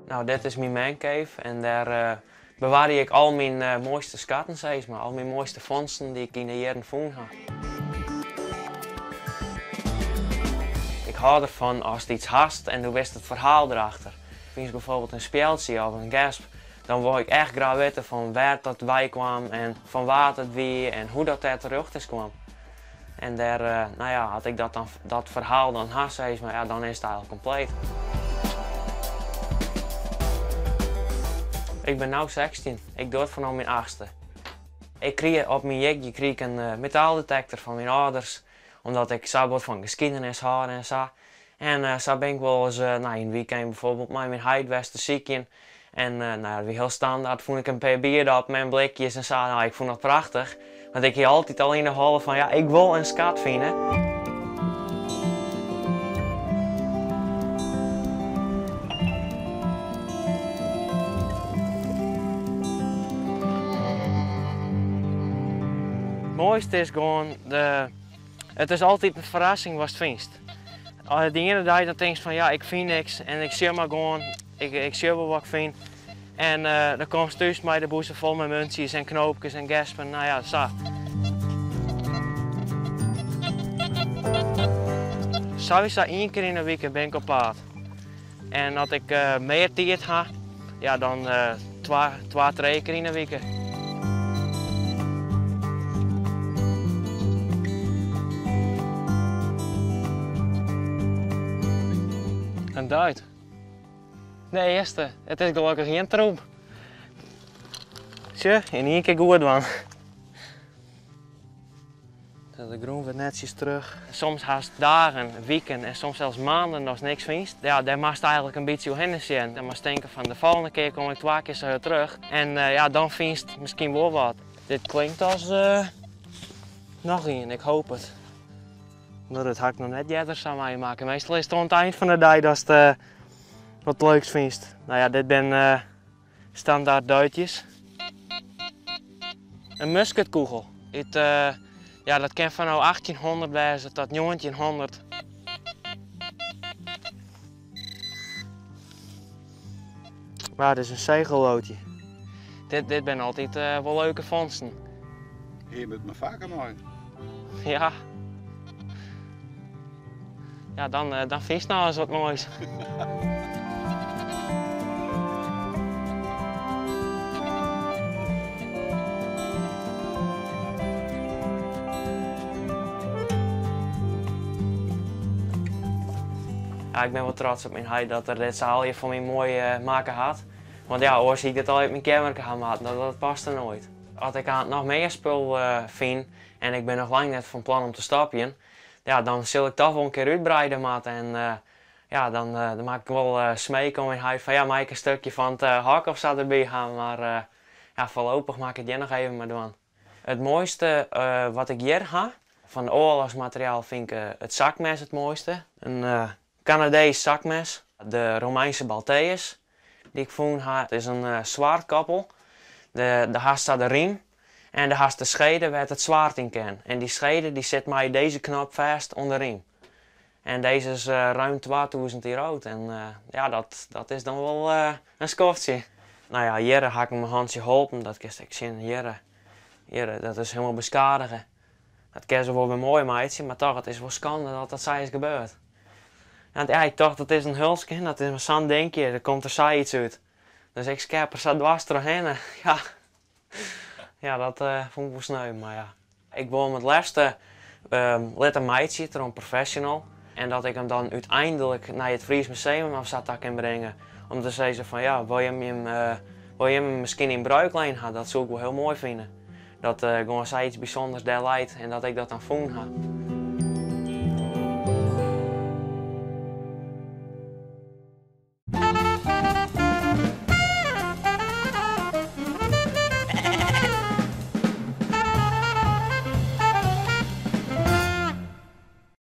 Nou, dit is myn mancave en dêr bewarje ik al myn moaiste skatten, sis mar, al myn moaiste fondsten dy't ik yn de jierren fûn ha. Ik hâld derfan ast iets hast en do witst it ferhaal derachter. Fynst bijvoorbeeld in spjeldsje of in gesp, dan wol ik echt graach witte fan wêr't dat weikaam en fan wa't it wie en hoe dat dêr terjochte is kaam. En dêr, nou ja, as ik dat dan, dat ferhaal dan ha, sis mar, ja, dan is it eigentlik kompleet. Ik bin no 16, ik doch it fanôf myn achtste. Ik krige op myn jierdei krige ik in metaaldetektor fan myn âlders, omdat ik sa wat fan skiednis hâld en sa. En sa bin ik wolris, nou, yn it wykein bijvoorbeeld mei myn heit west te sykjen. En nou ja, dat wie hiel standaard, fûn ik in pear bierdoppen en blikjes en sa. Nou, ik fûn dat prachtich, want ik hie altyd al yn de holle fan ja, ik wol in skat fine. It moaiste is gewoan, de, it is altyd in ferrassing watst fynst. De iene dei dan tinkst fan ja, ik fyn niks en ik sjoch mar gewoan, ik sjoch wol wat ik fyn. En dan komst thús mei de bûse fol mei muntsjes en knoopkes en gespen, nou ja, sa. Sawiesa ien kear yn 'e wike bin ik op paad. En as ik mear tiid ha, ja, dan twa, trije kear yn 'e wike. In duit. De earste. It is gelokkich gjin troep. Sjoch, yn ien kear goed dwaan. De grûn wurdt netsjes terug. Soms hast dagen, wiken en soms sels maanden datst niks fynst. Ja, dêr moatst eigentlik in bytsje oerhinne sjen. Dan moatst tinke fan de folgjende kear kom ik twa kear sa hurd terug. En ja, dan fynst miskien wol wat. Dit klinkt as noch ien, ik hoop it. No, dat ha ik noch net earder sa meimakke. Meastal is it oan it ein fan de dei datst wat leuks fynst. Nou ja, dit binne standaard duitjes. In musketkûgel. Út, ja, dat kin fan no 1800 wêze tot 1900. Mar it is in segelloodje. Dit binne altyd wol leuke fondsten. Hier moat men faker mei. Ja. Ja, dan fynst noch ris wat moais. Ja, ik bin wol trots op myn heit dat er dit sa allegear foar my moai makke hat. Want ja, oars hie ik dit allegear op myn keammerke ha moatten, dat paste noait. As ik aanst noch mear spul fyn en ik bin noch lang net fan plan om te stopjen, ja, dan sil ik toch wol in kear útbreide moatte en ja, dan moat ik wol smeke oan myn heit fan ja, mei ik in stikje fan it hok of sa derby ha, mar ja, foarlopich moat ik it hjir noch even mei dwaan. It moaiste wat ik hjir ha, fan oarlochsmateriaal fyn ik it sakmes it moaiste. In Kanadees sakmes, de Romeinske Balteus dy't ik fûn ha. It is in swaardkoppel. De hast sa de rym en de hast de skede wêr't it swaard yn kin. En dy skede dy sit mei dizze knop fêst oan de rym. En dizze is ruim 2000 jier âld en ja, dat is dan wol in skoftsje. Nou ja, hjir ha ik myn hantsje holpen, dat kinst ek sjen hjir. Hjir, dat is hielendal beskadige. Dat kinne se wol wer moai meitsje, mar toch, it is wol skande dat dat sa is gebeurd. Want ja, ik tocht dat is in hulske, dat is mar sa'n dinkje, der komt der sa iets út. Dus ik skep der sa dwars trochhinne. Ja, ja dat fûn ik wol sneu, mar ja. Ik wol him it leafste litte meitsje troch in professional en dat ik him dan úteinlik nei it Fries Museum of sa ta kin bringe om te sizzen fan ja, wol jim him, wol jim him miskien yn bruikleen ha, dat soe ik wol hiel moai fine. Dat gewoan sa iets bysûnders dêr leit en dat ik dat dan fûn ha.